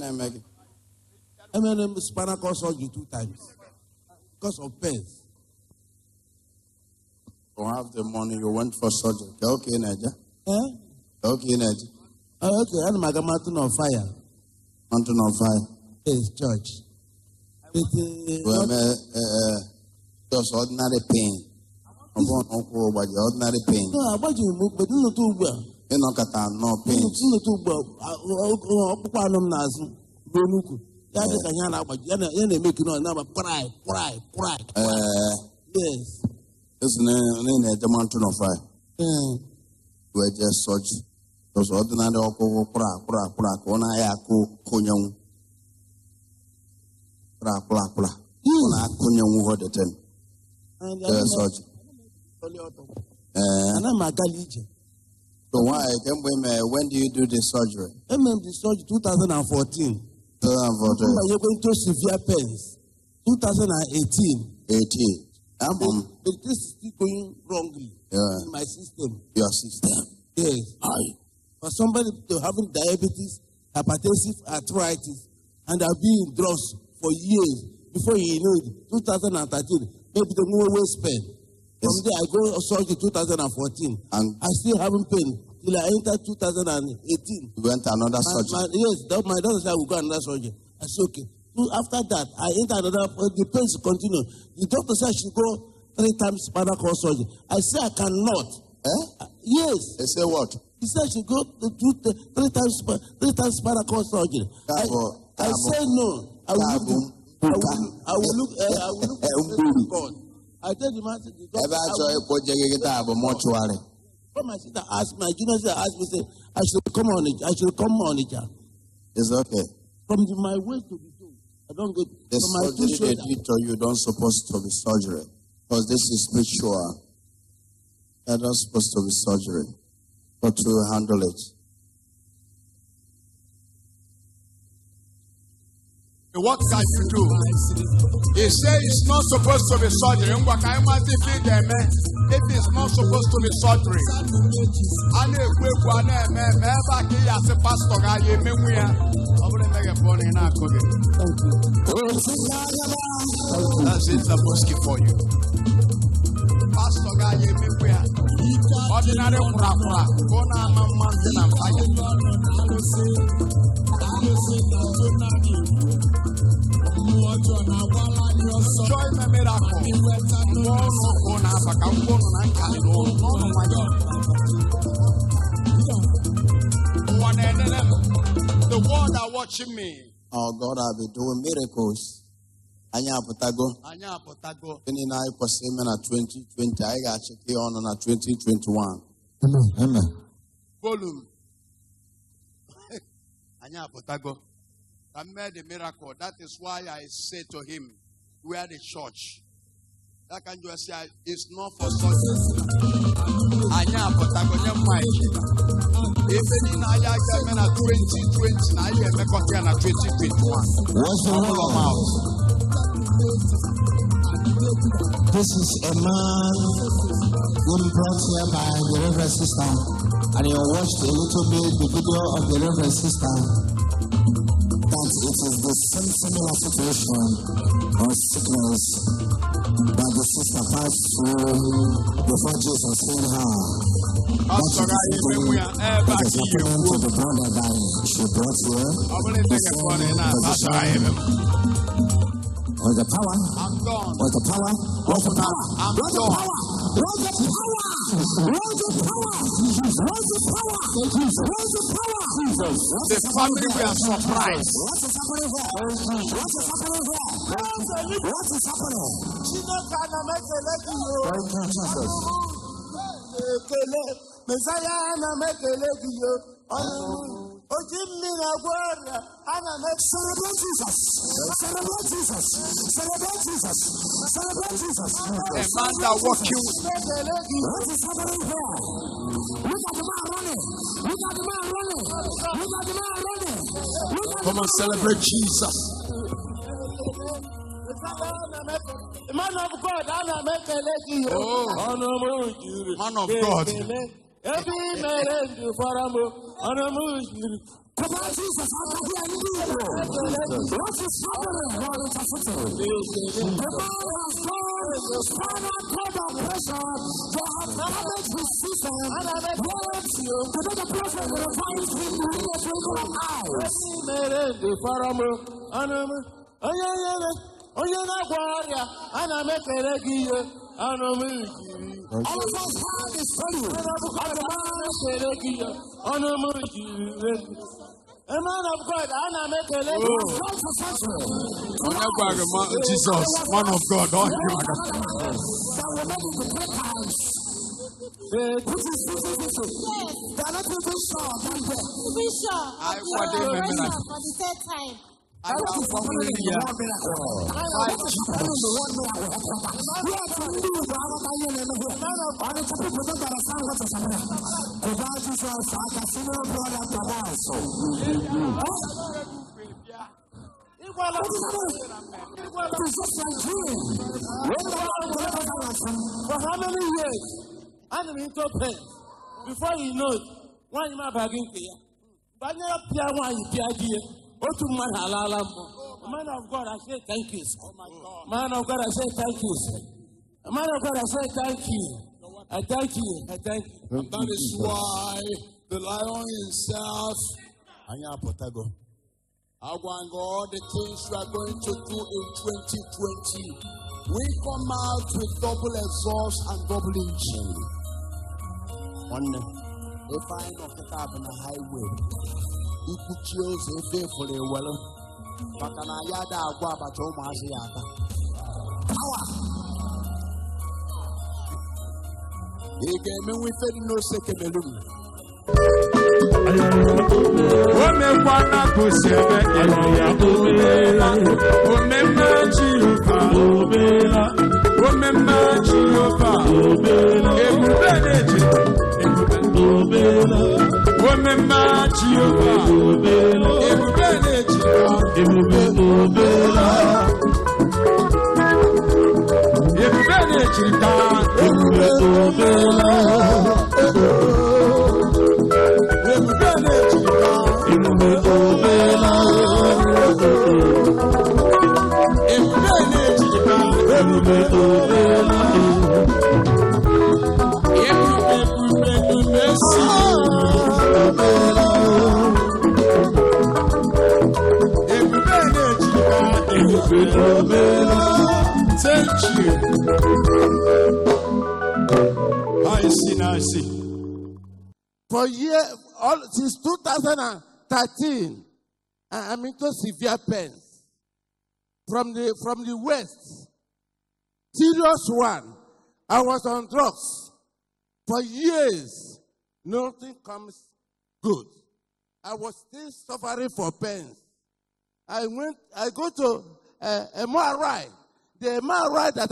na-eme gị? Emere m spinal cord surgery two times because of pains. You have the money, you went for surgery. Ka oke ị na-eje? Eh? Ka oke ị na-eje? Oh, okay, ana m aga Mountain of Fire. Mountain of Fire. Yes, church. But, Wee mee just ordinary pain. Ọ bụrụ na ụkwụ gbaji, ordinary pain. No, agbajighị m ụkwụ, but nnọtụ ugbu a. Ịnọkọta nnọọ pain. Nnọtụ ugbu a, ọkpụkpụ anụ m n'azụ ruo n'ukwu. Ya dị ka ihe a na-agbaji, ya na-eme kinu ọ na-agba kwrai, kwrai, kwrai. Yes. Esi na ị na-eje Mountain of Fire. Wee jee surgery. Just ordinary ọkpụkpụ kwụrụ akwụrụ akwụrụ ka ọ na-aya akụ kụnyenwu. Kwụrụ akwụrụ akwụrụ. Ọ na-akụnyenwu all the time. Jee surgery. Ana m agali ije. So why, kemgbe ị mere, when do you do the surgery? Emere m the surgery 2014. 2014. Mbanyekwe into severe pains. 2018. 18. Ama m. But this is still going wrongly in my system. Your system. Yes. Aye. For somebody to having diabetes, hypertensive arthritis, and have been in drugs for years, before you know it, 2013, maybe the new waist pain. From there, I go surgery 2014. And I still having pain till I enter 2018. You went to another surgery? Yes, my doctor said I will go another surgery. I said, okay. So after that, I enter another, the pains continue. The doctor said I should go 3 times spinal cord surgery. I said I cannot. Eh? Yes. They say what? He said I should go to 3 times spinal cord surgery. I said no. I will look. I will look to God. I tell the man, the doctor. My sister asked, my junior sister asked me, say, I should come on it. I should come on it. It's okay. From my waist to the toe, I don't get. The surgery they did to you don't supposed to be surgery, because this is spiritual. They're not supposed to be surgery, but to handle it. What can you do? He says it's not supposed to be surgery. If it's not supposed to be surgery, that's it, Zaboski for you. Pastor guy, ordinary mountain and fire. Joy me miracle. The world are watching me. Oh God, I'll be doing miracles. Anyị apụtago. Anyị apụtago. Gịnị na anyị kwesịrị ime na 2020, anyị ga-achịkọ ya ọnụ na 2021. Amen. Amen. Volume. Anyị apụtago. I made a miracle. That is why I say to him, we are the church. That can just say it's not for such. Anyị apụtago nye mic. Ife niile anyị aga-eme na 2020 na anyị ga-emekọta ya na 2021. What's the wrong? This is a man being brought here by the Reverend Sister, and you watched a little bit the video of the Reverend Sister. That it is the same similar situation or sickness that the sister passed through before Jesus healed her. That is the same thing that is happening to the brother that she brought here. The same position. What's the power? I'm gone. What's the power? What's the power? I'm What's the gone. power? What's the power? What's the power? What's the power? What's the power? The family were surprised. What is happening here? What is happening here? What is happening? Thank you, Jesus. Celebrate Jesus. Celebrate Jesus. Celebrate Jesus. Celebrate Jesus. A man that walking. What is happening here? Look at the man running. Look at the man running. Look at the man running. Come and celebrate Jesus. Man of God, Oh, man of God. Come on, Jesus. Jesus. What is happening on the city? The man has gone spinal cord operation. They have damaged his system. Yet, today the prophet revives him with a twinkle of eyes. Mere ndị fọrọ m ọnụ m onye nyere onye na-agwọ ọrịa ana m ekele gị ihe ọnụ m jiri. All of us heard the story of the man. Ekele gị ihe ọnụ m jiri. A man of God, ana m ekele gị. Was gone for surgery. Onye gwa gị Jesus, man of God, ọ gị maka. That will make it to three times. Which is 50-50. They are not even sure that day. To be sure I of the what they operation remember. for the third time. I What is happening in the one miracle? What is happening in the one miracle? What ndị Igbo aghọta ihe na-eme here. Ọnịcha people don't understand what is happening. Kụba Jizọs aka senior brother Thomas. Ịgwala What is happening? It is just like dream. When the Lord delivers us for how many years? Ana m into pain. Before you know it, nwaanyị m abaghị nke ya. Mgbe anya ya pịa nwaanyị pịa di ya, otu mmadụ alaala mbụ. Man of God, I say thank you, sir. Man of God, I say thank you, sir. Man of God, I say thank you. I thank you. I thank you. And that is why the lion himself, anyị apụtago. Agwa gị all the things we are going to do in 2020. We come out with double exhaust and double engine. Nwanne, ife anyị nọ kịta bụ na highway. Ikwuchie ụzọ efe efere ewelu. Maka na ya ada agwa abacha ụmụazị ya ata. Power! Ị ga-emenwu ife dị n'ose Cameroon. Omekwana kò sí ebe ịlọya omela omemme Jehova omela omemme Jehova omela ebube na-eji ebube omela omemme Jehova omela ebube na-eji ebube omela ebube na-eji ka ebube omela ebube na-eji ka ebube omela ebube na-eji ka ebube omela ebube ebube ebube si omela ebube na-eji ka ebube omela. Thank you. I see now, I see. For year, all, since 2013, I am into severe pains. From the waist, serious one. I was on drugs for years. Nothing comes good. I was still suffering for pains. I go to MRI. The MRI that